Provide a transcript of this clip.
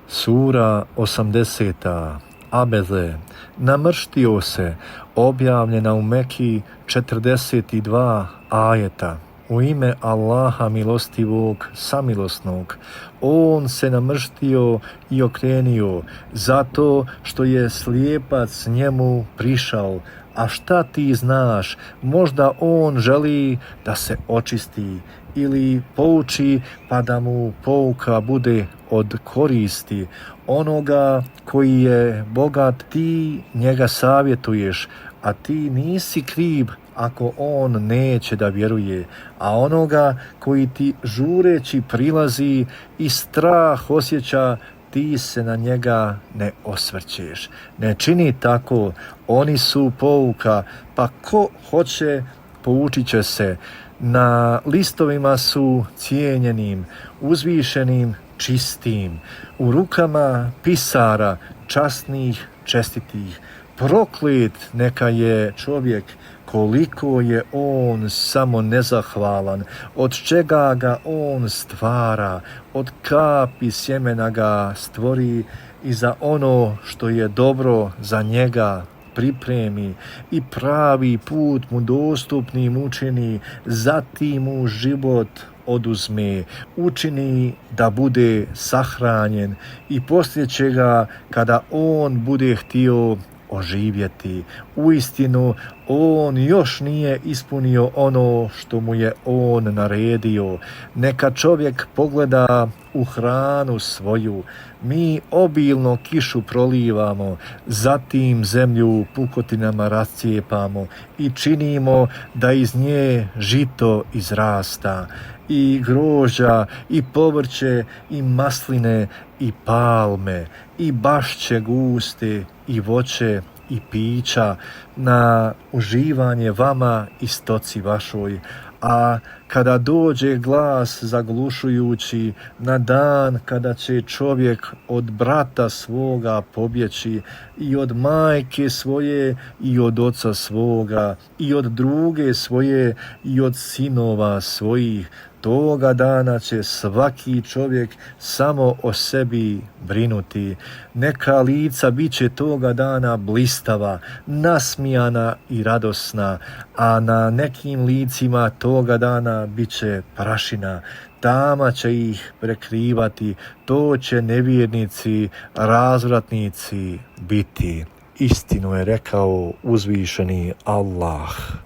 Sura 80. Abeze, namrštio se, objavljena u Meki 42 ajeta. U ime Allaha milostivog, samilosnog. On se namrštio i okrenio, zato što je slijepac njemu prišao. A šta ti znaš, možda on želi da se očisti ili pouči pa da mu pouka bude od koristi. Onoga koji je bogat ti njega savjetuješ, a ti nisi kriv ako on neće da vjeruje, a onoga koji ti žureći prilazi i strah osjeća, ti se na njega ne osvrćeš. Ne čini tako, oni su pouka, pa ko hoće poučit će se. Na listovima su cijenjenim, uzvišenim, čistim, u rukama pisara, časnih, čestitih. Proklet neka je čovjek, koliko je on samo nezahvalan, od čega ga on stvara, od kapi sjemena ga stvori i za ono što je dobro za njega pripremi i pravi put mu dostupnim učini, zatim mu život oduzme, učini da bude sahranjen i poslije će ga, kada on bude htio, oživjeti. Uistinu, on još nije ispunio ono što mu je on naredio. Neka čovjek pogleda u hranu svoju. Mi obilno kišu prolivamo, zatim zemlju pukotinama rascijepamo i činimo da iz nje žito izrasta, i grožđa, i povrće, i masline, i palme, i bašće guste, i voće, i pića, na uživanje vama i stoci vašoj. A kada dođe glas zaglušujući, na dan kada će čovjek od brata svoga pobjeći, i od majke svoje, i od oca svoga, i od druge svoje, i od sinova svojih, toga dana će svaki čovjek samo o sebi brinuti. Neka lica bit će toga dana blistava, nasmijana i radosna, a na nekim licima toga dana bit će prašina. Tama će ih prekrivati, to će nevjernici, razvratnici biti. Istinu je rekao uzvišeni Allah.